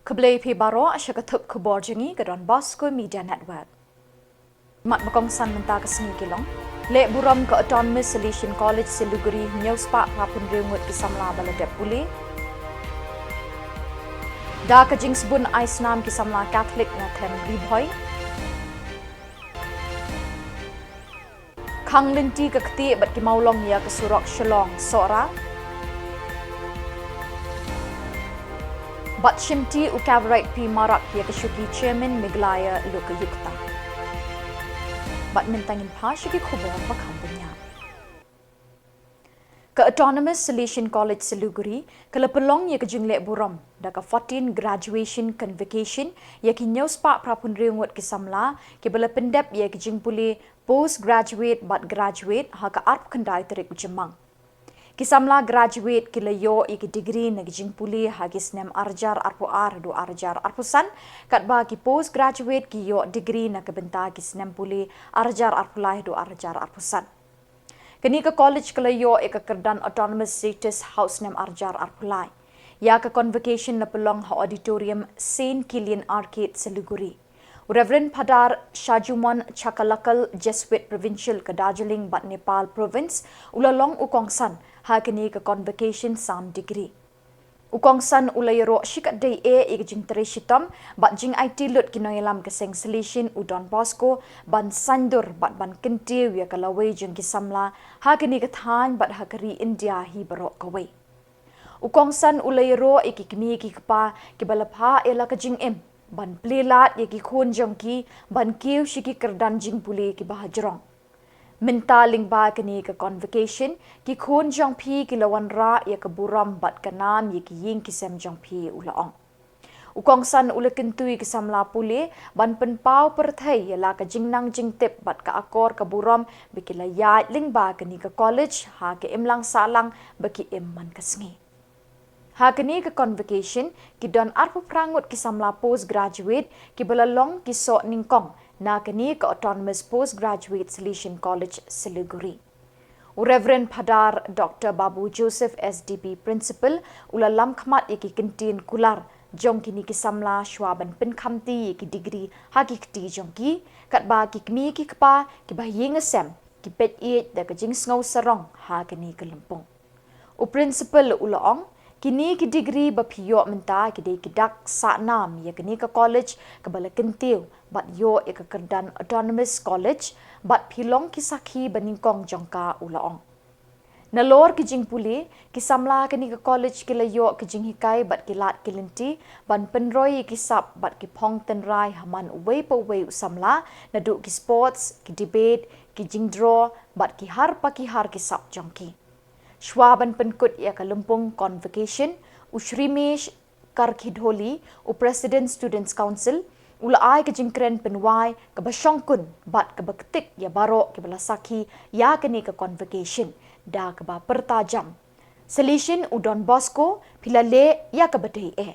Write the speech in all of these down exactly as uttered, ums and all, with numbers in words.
Khublei phi baroh sha ka thup khubor jong ngi ka Don Bosco Media Network. Mat ba kongsan mynta ka sngi ki long: leh burom ka Autonomous Salesian College Siliguri hynñiew spah phra phew hynriew ngut ki samla ba la dep pule. Da ka jingsbun ai snam ki samla Catholic na them Ri Bhoi. Khang lynti ka ktieh bad ki mawlong ïa ka surok Shillong Sohra. Bad shimti u Kavright P Marak ïa ka shuki Chairman Meghalaya Lokayukta. Bad mynta ngin phai sha ki khubor ba kham bniah. Ka Autonomous Salesian College Siliguri ka la pynlong ïa ka jingleh burom da ka fourteen graduation convocation ïa ki hynñiew spah phra phew hynriew ngut ki samla kiba la pyndep ïa ki jingpule postgraduate bad graduate ha ka arphew khyndai tarik u Jymmang. Ki samla graduate ki la ïoh ïa ki degree na ki jingpule ha ki snem arhajar arphew ar haduh arhajar arphew san, katba ki postgraduate ki ïoh degree na ka bynta ki snem pule arhajar arphew lai haduh arhajar arphew san. Kane ka college ka la ïoh ïa ka kyrdan autonomous status ha u snem arhajar arphew lai. Ïa ka convocation la pynlong ha auditorium Saint Kilian Arcade, Siliguri. U Reverend Phadar Shajumon Chakalakal, Jesuit Provincial ka Darjeeling bad Nepal Province, u la long u kongsan ha kane ka convocation sam degree. U kongsan u la ïaroh shikatdei eh ïa ka jingtrei shitom bad jingaiti lut ki nongïalam ka seng Salesian u Don Bosco ban saiñdur bad ban kyntiew ïa ka lawei jong ki samla ha kane ka thaiñ bad ha ka ri India hi baroh kawei. U kongsan u la ïaroh ïa ki kmie ki kpa kiba la phah ïa la ka jingim ban plie lad ïa ki khun jong ki ban kiew sha ki kyrdan jingpule kiba hajrong. Mynta lyngba kane ka convocation, ki khun jong phi ki la wanrah ïa ka burom bad ka nam ïa ki ïing ki sem jong phi, u la ong. U kongsan u la kyntu ïa ki samla pule ban pynpaw pyrthei ïa la ka jingnang jingtip bad ka akor ka burom ba ki la ïaid lyngba kane ka college ha ka imlang sahlang ba ki im man ka sngi. Ha kane ka convocation, ki don arphew phra ngut ki samla postgraduate kiba la long ki soh nyngkong na kane ka Autonomous Postgraduate Salesian College, Siliguri. U Reverend Phadar Doctor Babu Joseph, S D P Principal, u la lam khmat ïa ki kyntien kular jong kine ki samla shuwa ban pynkhamti ïa ki degree ha ki kti jong ki, katba ki kmie ki kpa kiba ha ïing ha sem ki peit ïeit da ka jingsngew sarong ha kane ka lympung. U Principal u la ong, kine ki degree ba phi ïoh mynta ki dei ki dak sahnam ïa kane ka college kaba la kyntiew bad ïoh ïa ka kyrdan Autonomous College bad phi long ki sakhi ba nyngkong jong ka, u la ong. Nalor ki jingpule, ki samla kane ka college ki la ïoh ki jinghikai bad ki lad ki lynti ban pynroi ïa ki sap bad ki phong tynrai ha man uwei pa uwei u samla, naduh ki sports, ki debate, ki jingdraw bad ki har pa ki har ki sap jong ki. Shuwa ban pynkut ïa ka lympung convocation, u Shrimesh Karkhidholi, u President Students' Council, u la ai ka jingkren pynwai kaba shongkun bad kaba ktik ïa baroh kiba la sakhi ïa kane ka convocation da kaba pyrta jam. Salesian u Don Bosco, phi la leh ïa kaba dei eh.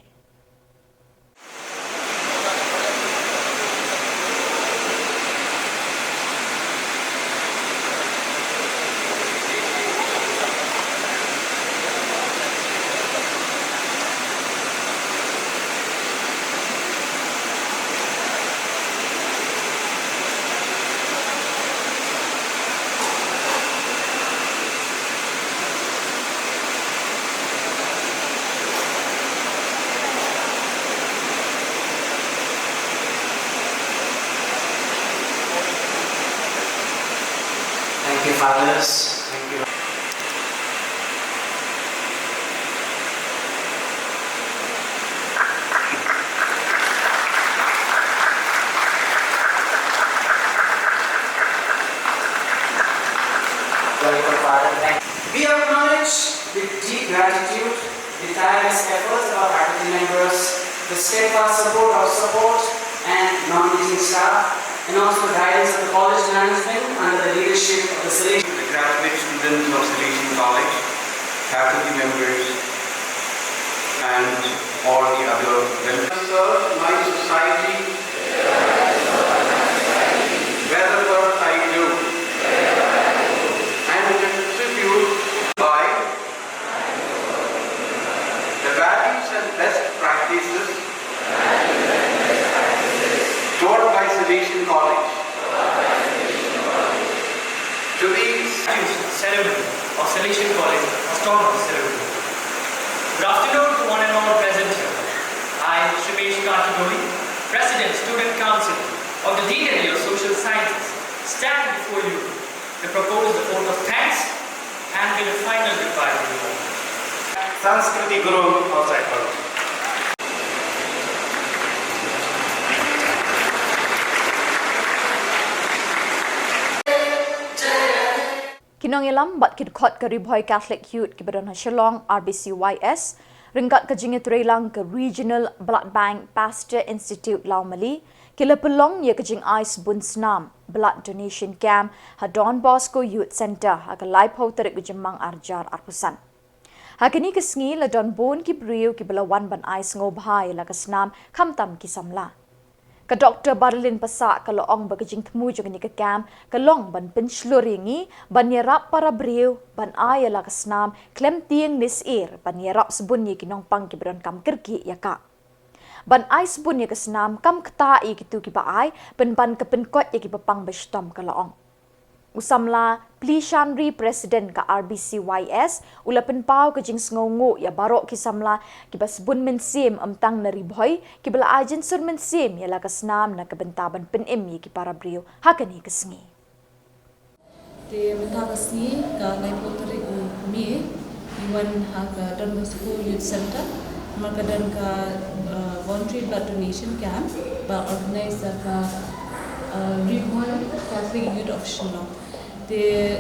Thank you, fathers. Thank you. Welcome, Father. Thank you. We acknowledge with deep gratitude the tireless efforts of our faculty members, the steadfast support of support and non-teaching staff, and also the guidance of the college management under the leadership of the Salesian. The graduate students of Salesian College, faculty members, and all the other members. Serve my society, wherever I do, and contribute by the values and best practices College, Hostel, Sirigul. Good afternoon to one and all present here. I, Shimesh Kachidoli, President, Student Council of the D W Social Sciences, stand before you to propose the vote of thanks and with a final goodbye to you all. Sanskriti Guru outside Guru. Ki nongïalam bad ki dkhot ka Ri Bhoi Catholic Youth kiba don ha Shillong, R B C Y S, ryngkat ka jingïatreilang ka Regional Blood Bank Pasteur Institute Lawmali, ki la pynlong ïa ka jingai sbun snam, Blood Donation Camp, ha Don Bosco Youth Centre, ha ka laiphew tarik u Jymmang arhajar arphew san. Ha kane ka sngi la don bun ki briew kiba la wan ban ai sngewbha ïa la ka snam khamtam ki samla. Ka Doctor Barilyn Passah ka la ong ba ka jingthmu jong kane ka camp ka long ban pynshlur ïa ngi ban ïarap para briew ban ai ïa la ka snam khlem tieng ne syier ban ïarap sbun ïa ki nongpang kiba donkam kyrkieh ïa ka. Ban ai sbun ïa ka snam kam ktah ïa kito kiba ai, pynban ka pynkoit ïa kiba pang ba shitom, ka la ong. U samla Pli Shanri, President ka R B C Y S, u la pynpaw ka jingsngewnguh ïa baroh ki samla kiba sbun mynsiem ym tang na Ri Bhoi kiba la ai jynsur mynsiem ïa la ka snam na ka bynta ban pynim ïa ki para briew ha kane ka sngi. Te mynta ka sngi ka laiphew tarik u May, ngi wan ha ka Don Bosco Youth Centre namar ka don ka Voluntary Blood Donation Camp ba organise da ka Ri Bhoi Catholic Youth of Shillong. Te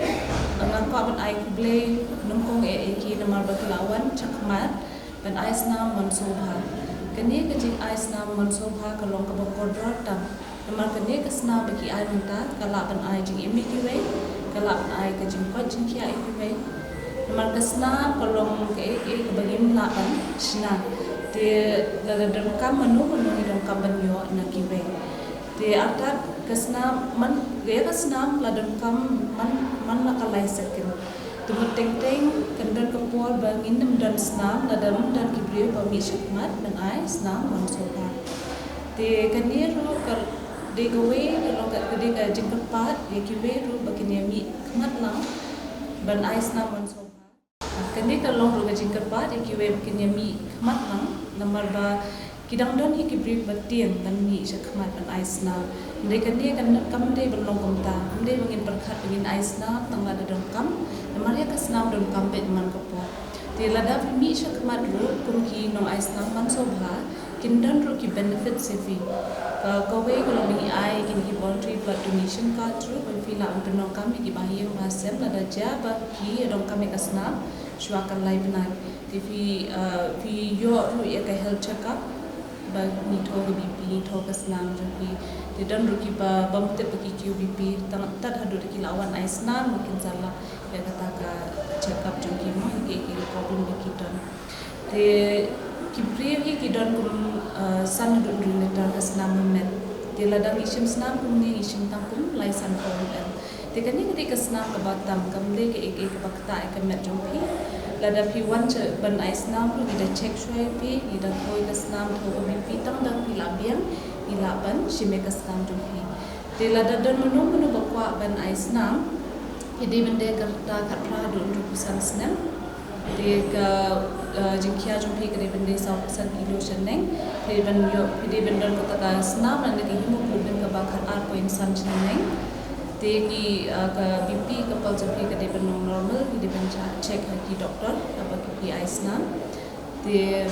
nga kwah ban ai khublei nyngkong eh ïa ki namar ba ki la wan shakhmat ban ai snam man sngewbha. Kane ka jingai snam man sngewbha ka long kaba kordor tam. Namar kane ka snam ba ki ai mynta ka lah ban ai jingim ïa kiwei, ka lah ban ai ka jingkoit jingkhiah ïa kiwei. Namar ka snam ka long kaei kaei kaba ngim lah ban shna. Te lada donkam mano mano ngi donkam ban ïoh na kiwei. Te artat ka snam man, ïa ka snam la donkam man, man la ka lai second. Te mut teng teng kan don ka por ba ngin ym don snam lada ym don ki briew ba mih shakhmat ban ai snam man sngewbha. Te kane ruh ka dei kawei ka long ka dei ka jingkyrpad ïa kiwei ruh ba kin ïa mih khmat lang ban ai snam man sngewbha. Kane ka long ruh ka jingkyrpad ïa kiwei ba kin ïa mih khmat lang namar ba ki dang don hi ki briew ba tieng ban mih shakhmat ban ai snam. Hynrei kane kan kam dei ban long kumta, kam dei ba ngin pyrkhat ba ngin ai snam tang lada donkam, namar ïa ka snam donkam beit man ka por. Te lada phi mih shakhmat ruh kum ki nong ai snam man sngewbha, kin don ruh ki benefits ïa phi. Ka kawei ka long ba ngi ai kine ki voluntary blood donation card ruh ban phi lah ban pyndonkam ïa ki bahaïing bahasem lada jia ba ki donkam ïa ka snam shuwa ka lai bnai. Te phi, phi ïoh ruh ïa ka health check up ba ngi thoh ka BP, ngi thoh ka snam jong phi. Te don ruh kiba bym tip ba ki kiew BP tang tad haduh da ki la wan ai snam ba kin sa lah ïa kata ka check up jong ki mo, ïa ki, ïa ki problem ba ki don. Te ki briew hi ki don kum san haduh hynriew litre ka snam ha met. Te lada ngi shim snam kumne ngi shim tang kum lai sanphew ml. Te kane ka dei ka snam kaba tam, kam dei kaei kaei kaba ktah ïa ka met jong phi. Lada phi wan sha ban ai snam ruh ngi da check shuwa ïa phi, ngi da thoh ïa ka snam, thoh ka BP, tang da phi lah biang ngi lah ban shim ïa ka snam jong phi. Te lada don mano mano ba kwah ban ai snam, phi dei ban dei ka rta khatphra haduh hynriewphew san snem. Te ka jingkhia jong phi ka dei ban dei sawphew san kilo shaneng. Phi dei ban ïoh, phi dei ban don kata ka snam lane ka hemoglobin kaba khatar point san shaneng. Te ki, ka BP, ka pulse jong phi ka dei ban long normal, phi dei ban check ha ki doktor haba phi ai snam. Te, eh,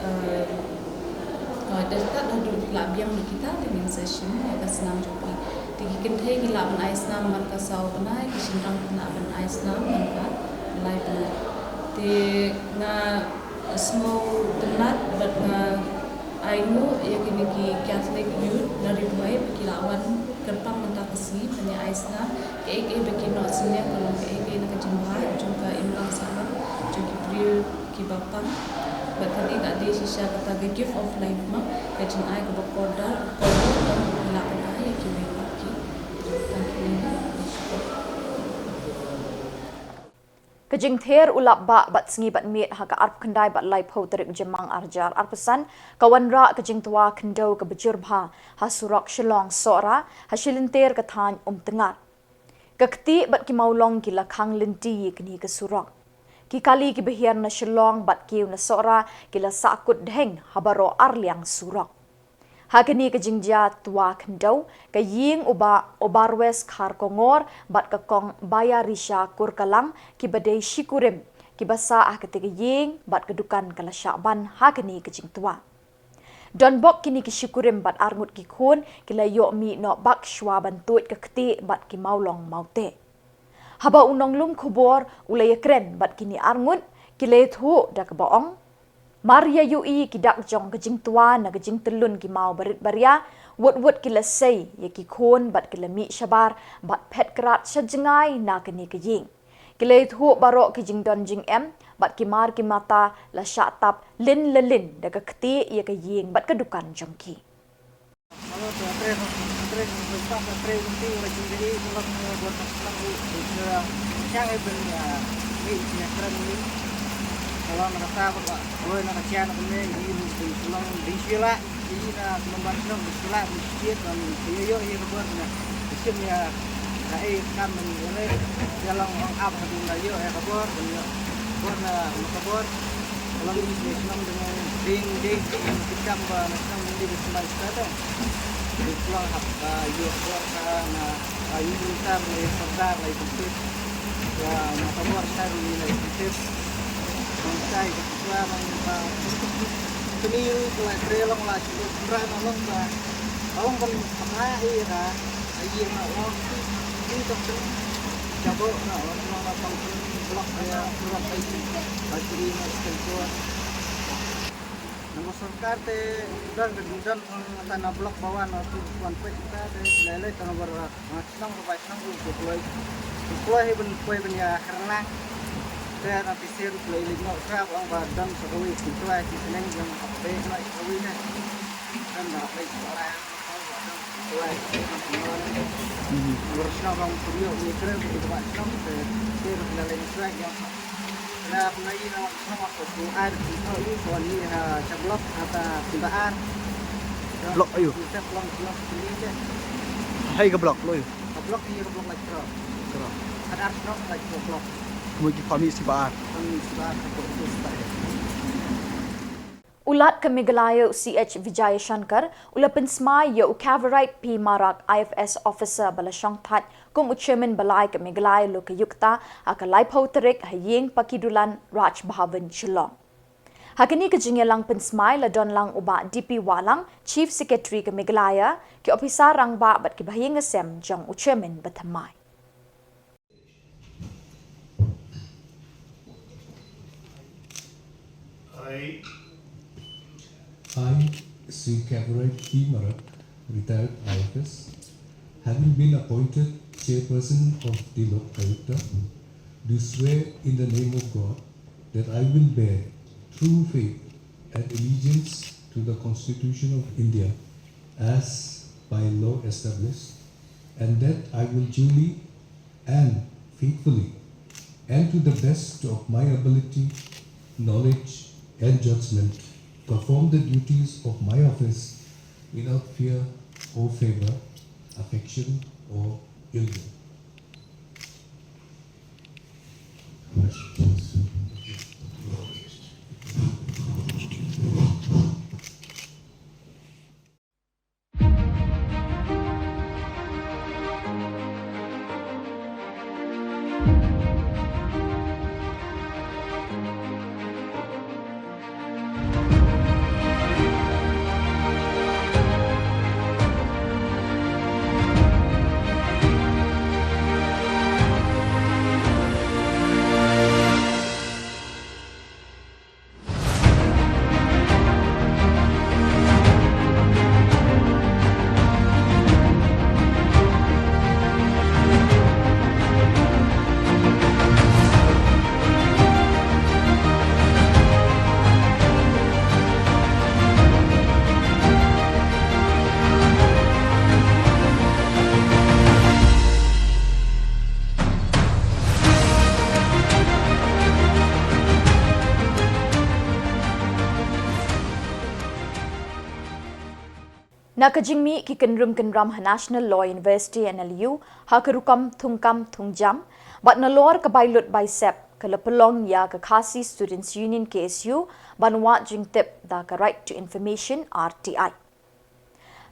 eh, da kat haduh phi lah biang na kita te ngin sa shim ïa ka snam jong phi. Te ki kynthei ki lah ban ai snam man ka saw bnai, ki shynrang ki lah ban ai snam man ka lai bnai. Te nga sngewtynnat bad nga ainguh ïa kine ki Catholic youth na Ri Bhoi ba ki la wan kyrpang mynta ka sngi ban ïa ai snam. Kaei kaei ba ki noh synñiang ka long kaei kaei na ka jingbha jong ka imlang sahlang jong ki briew kiba pang. Bad kane ka dei shisha kata ka gift of life ma, ka jingai kaba kordor, kordor ba ngi lah ban ai ïa kiwei pat ki. Tang kine. Shukor. Ka jingther u lap bah bad sngi bad miet ha ka arphew khyndai bad laiphew tarik Jymmang arhajar arphew san ka wanrah ka jingtwa khyndew kaba jur bha ha surok Shillong Sohra ha shilynter ka thaiñ Umtngat. Ka ktieh bad ki mawlong ki la khang lynti ïa kane ka surok. Ki kali kiba hiar na Shillong bad kiew na Sohra ki la sahkut dheng ha baroh arliang surok. Ha kane ka jingjia twa khyndew, ka ïing u Bah Obarwes Kharkongor bad ka Kong Bayarisha Kurkalang kiba dei shikurim, kiba sah ha kata ka ïing bad ka dukan ka la shah ban ha kane ka jingtwa. Donbok kine ki shikurim bad arngut ki khun ki la ïoh mih noh bak shuwa ban tuid ka ktieh bad ki mawlong mawteh. Haba u nonglum khubor u la ïakren bad kine arngut, ki la ïathuh da kaba ong: Mar ïa ïohi ki dak jong ka jingtwa na ka jingtyllun ki maw barit baria, wut wut ki la sei ïa ki khun bad ki la mih shabar bad phet krad sha jngai na kane ka ïing. Ki la ïathuh baroh ki jingdon jingem bad ki mar ki mata la shah tap lin la lin da ka ktieh ïa ka ïing bad ka dukan jong ki. Nang sorkar te udah kemudian tana blok bawah na tu tuan pek kita te lele tana bar ngat nang rupai nang rupai. Rupai ben koi ben ya karena te na pisir rupai lino sa bang badan seruwi kita kita neng yang apa na seruwi na. Kan dah apa itu orang. Blok aïu? Hai ka blok loi. Mo ki family si ba ar. U Lat ka Meghalaya u C H Vijayashankar u la pynsmai ïa u Kavirite P Marak, I F S officer ba la shong thait kum u chairman ba lai ka Meghalaya Lokayukta ha ka laiphew tarik ha ïing Pakidulan Raj Bhavan Shillong. Ha kane ka jingïalang pynsmai la don lang u Bah D P Wahlang, Chief Secretary ka Meghalaya, ki ophisar rangbah bad ki bahaïing hasem jong u chairman ba thymmai. I, I, Sri Kavirite P Marak, retired I F S, having been appointed chairperson of the Lokayukta, do swear in the name of God that I will bear true faith and allegiance to the Constitution of India as by law established, and that I will duly and faithfully, and to the best of my ability, knowledge, and judgment, perform the duties of my office without fear or favor, affection or ill will. Na ka jingmih ki kynrum kynram ha National Law University, N L U, ha ka rukom thungkam thungjam bad nalor ka bai lut bai sep, ka la pynlong ïa ka Khasi Students Union, K S U, ban wad jingtip da ka Right to Information, R T I.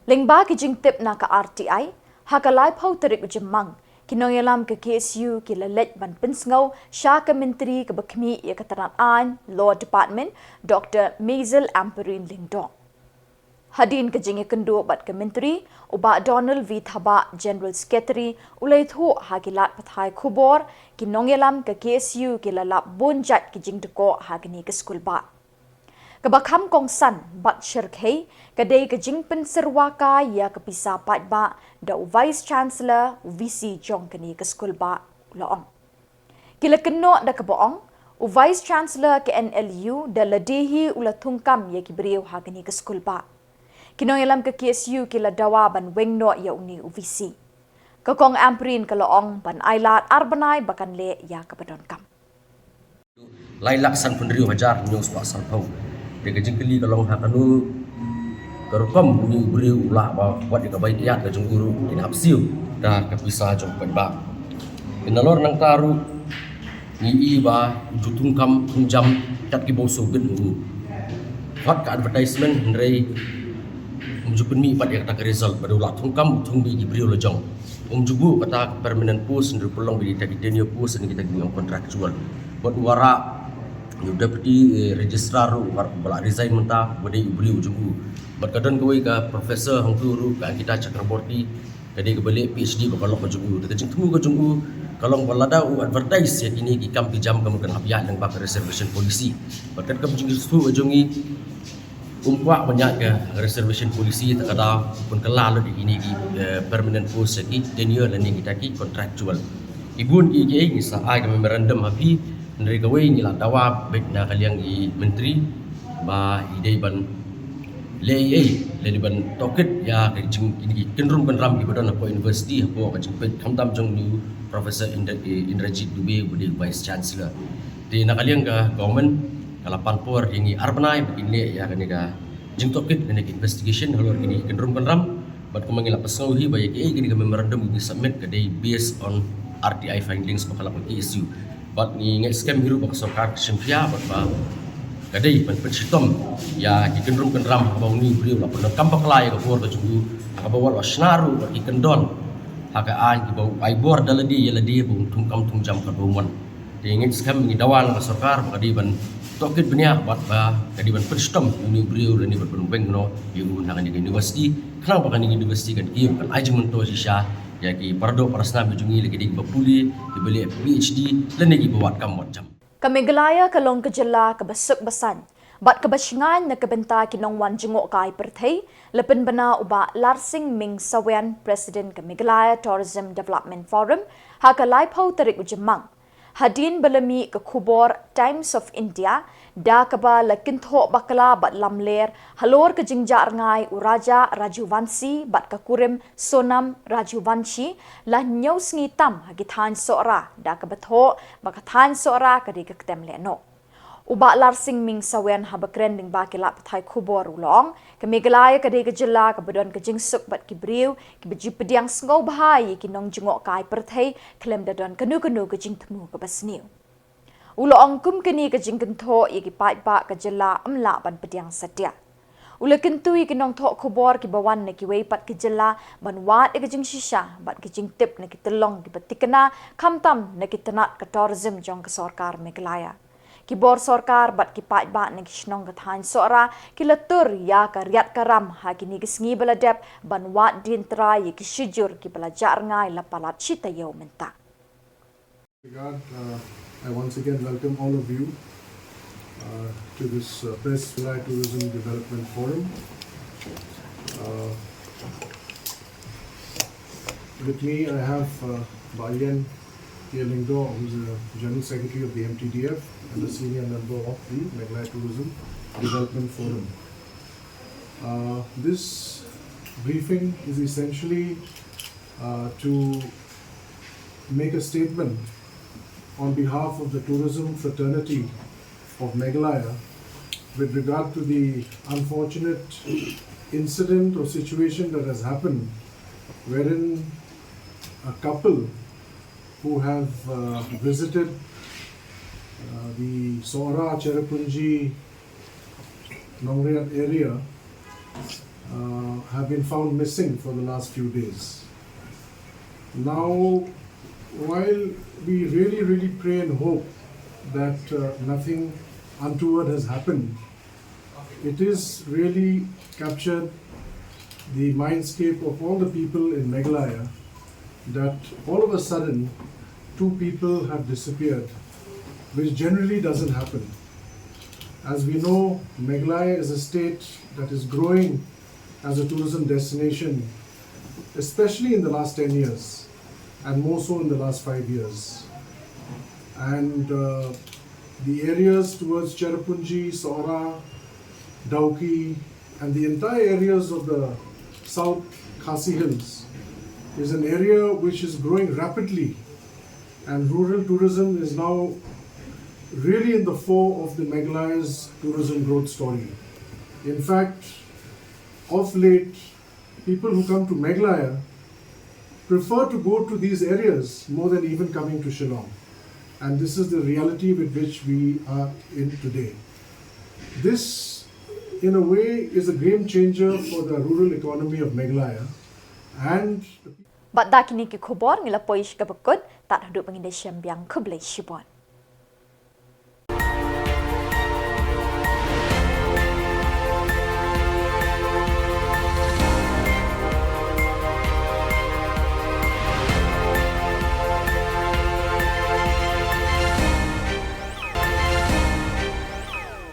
Lyngba ki jingtip na ka R T I, ha ka laiphew tarik u Jymmang, ki nongïalam ka K S U ki la leit ban pynsngew sha ka Myntri kaba khmih ïa ka tnat aiñ, Law Department, Doctor Mazel Ampareen Lyngdoh. Hadien ka jingïakynduh bad ka Myntri, u Bah Donald V Thabah, General Secretary, u la ïathuh ha ki lad pathai khubor, ki nongïalam ka K S U ki la lap bun jait ki jingdkoh ha kane ka skulbah. Kaba kham kongsan bad shyrkhei ka dei ka jingpynsyrwa kai ïa ka pisa paidbah da u Vice Chancellor, u V C jong kane ka skulbah, u la ong. Ki la kynnoh da kaba ong, u Vice Chancellor ka N L U da lade hi u la thungkam ïa ki briew ha kane ka skulbah. Ki nongïalam ka K S U ki la dawa ban weng noh ïa une u V C. Ka Kong Ampareen ka la ong ban ailad ar bnai ba kan leh ïa kaba donkam. Lai lak sanphew hynriew hajar hynñiew spah sanphew. Te ka jingkylli ka long ha kano ka rukom une u briew u lah ba wat ïa ka bai ïa ka jong u ruh kin hap siew da ka pisa jong paidbah. Te nalor nangta ruh ngi i ba u ju thungkam thungjam kat ki bou sngewgit u. Wat ka advertisement hynrei um ju pynmih pat ïa kata ka result ba u lah thungkam u thung beit ki briew la jong. Um ju buh kata ka permanent post hynrei pynlong beit kita ki tenure post ne kita ki contractual. Bad u Warah, u Deputy, eh, Registrar ruh u Warah ba la resign mynta, ba dei u briew jong u. Bad ka don kawei ka Professor hangtu ruh, ka Ankita Chakraborty, ka dei kaba leh P H D ba ka lok ka jong u. Te ka jingthmu ka jong u ka long ba lada u advertise ïa kine ki kam ki jam ka mut kan hap ïaid lyngba ka reservation policy. Bad kat ka jingthmu ka jong i, um kwah ban ïaid ka reservation policy, te ka daw pynkylla lut ïa kine ki, eh, permanent post ïa ki tenure lane kita ki contractual. Ki bun ki, ki, ngi sa ai ka memorandum ha phi, hynrei kawei ngi la dawa beit na ka liang i Myntri ba i dei ban leh ei ei, leh ei ban tohkit ïa ka jing, kine ki kynrum kynram kiba don hapoh university, hapoh ka jingpeit khamtam jong u Professor Indra-, eh, Indrajit Dubey uba dei Vice Chancellor. Te na ka liang ka government ka la pan por ïa ngi ar bnai ba kin leh ïa kane ka jingtohkit lane ka investigation halor kine ki kynrum kynram. Bad kumba ngi la pynsngew hi ba ïa kiei kine ki memorandum ngi submit ka dei based on R T I findings ba ka la pynki issue. Bad ngi ngeit skhem hi ruh ba ka sorkar ka shim khia bad ba ka dei ban pynshitom ïa ki kynrum kynram haba une u briew u la pyndonkam bakla ïa ka bor ka jong u, ha kaba wat la shna ruh bad ki kyndon ha ka aiñ kiba u ai bor da lade ïa lade ba un thungkam thungjam katba u mon. Te ngi ngeit skhem, ngi dawa na ka sorkar ba ka dei ban tohkit bniah bad ba ka dei ban pynshitom ïa une u briew lane ban pynweng noh ïa u na kane ka university. Khnang ba kane ka university kan kiew, kan ai jingmyntoi shisha ïa ki paradoh parasnam ki jong ngi, la ki dei kiba pule, kiba leh P H D lane kiba wad kam wad jam. Ka Meghalaya ka long ka jylla kaba suk ba saiñ bad kaba shngaiñ na ka bynta ki nongwan jngohkai pyrthei, la pynbna u Bah Larsing Ming Sawian, President ka Meghalaya Tourism Development Forum, ha ka laiphew tarik u Jymmang. Hadien ba la mih ka khubor Times of India, da kaba la kynthoh bakla bad lamler halor ka jingjah rngai u Raja Rajuvangshi bad ka kurim Sonam Rajuvangshi, la hynñiew sngi tam ha ki thaiñ Sohra, da kaba thoh ba ka thaiñ Sohra ka dei ka ktem lehnoh. U Bah Larsing Ming Sawian haba kren lyngba ki lad pathai khubor u la ong, ka Meghalaya ka dei ka jylla kaba don ka jingsuk bad ki briew kiba ju pdiang sngewbha ïa ki nongjngohkai pyrthei khlem da don kano kano ka jingthmu kaba sniew. U la ong kum kane ka jingkynthoh ïa ki paidbah ka jylla ym lah ban pdiang satia. U la kyntu ïa ki nongthoh khubor kiba wan na kiwei pat ki jylla ban wad ïa ka jingshisha bad ka jingtip na ki tyllong kiba tikna, khamtam na ki tnat ka tourism jong ka sorkar Meghalaya. Ki bor sorkar bad ki paidbah na ki shnong ka thaiñ Sohra ki la tur ïa ka riat ka ram ha kine ki sngi ba la dep ban wad dien trai ïa ki shijur kiba la jah rngai la palat shi taïew mynta. Regard, uh, I once again welcome all of you, uh, to this, uh, Press Meghalaya Tourism Development Forum. Uh, with me, I have, uh, Bah Yen K Lyngdoh, who's the General Secretary of the M T D F and a senior member of the Meghalaya Tourism Development Forum. Uh, this briefing is essentially, uh, to make a statement on behalf of the tourism fraternity of Meghalaya, With regard to the unfortunate incident or situation that has happened, wherein a couple who have uh, visited uh, the Sohra Cherrapunji Nongriat area uh, have been found missing for the last few days. Now, while we really, really pray and hope that uh, nothing untoward has happened, it is really captured the mindscape of all the people in Meghalaya that all of a sudden two people have disappeared, which generally doesn't happen. As we know, Meghalaya is a state that is growing as a tourism destination, especially in the last ten years, and more so in the last five years. And uh, the areas towards Cherrapunji, Sohra, Dawki, and the entire areas of the South Khasi Hills is an area which is growing rapidly, and rural tourism is now really in the fore of the Meghalaya's tourism growth story. In fact, of late, people who come to Meghalaya prefer to go to these areas more than even coming to Shillong. And this is the reality with which we are in today. This, in a way, is a game changer for the rural economy of Meghalaya. And the Bad da kine ki khubor ngi la poi sha kaba kut, tad haduh ba ngin da shem biang, khublei shibun.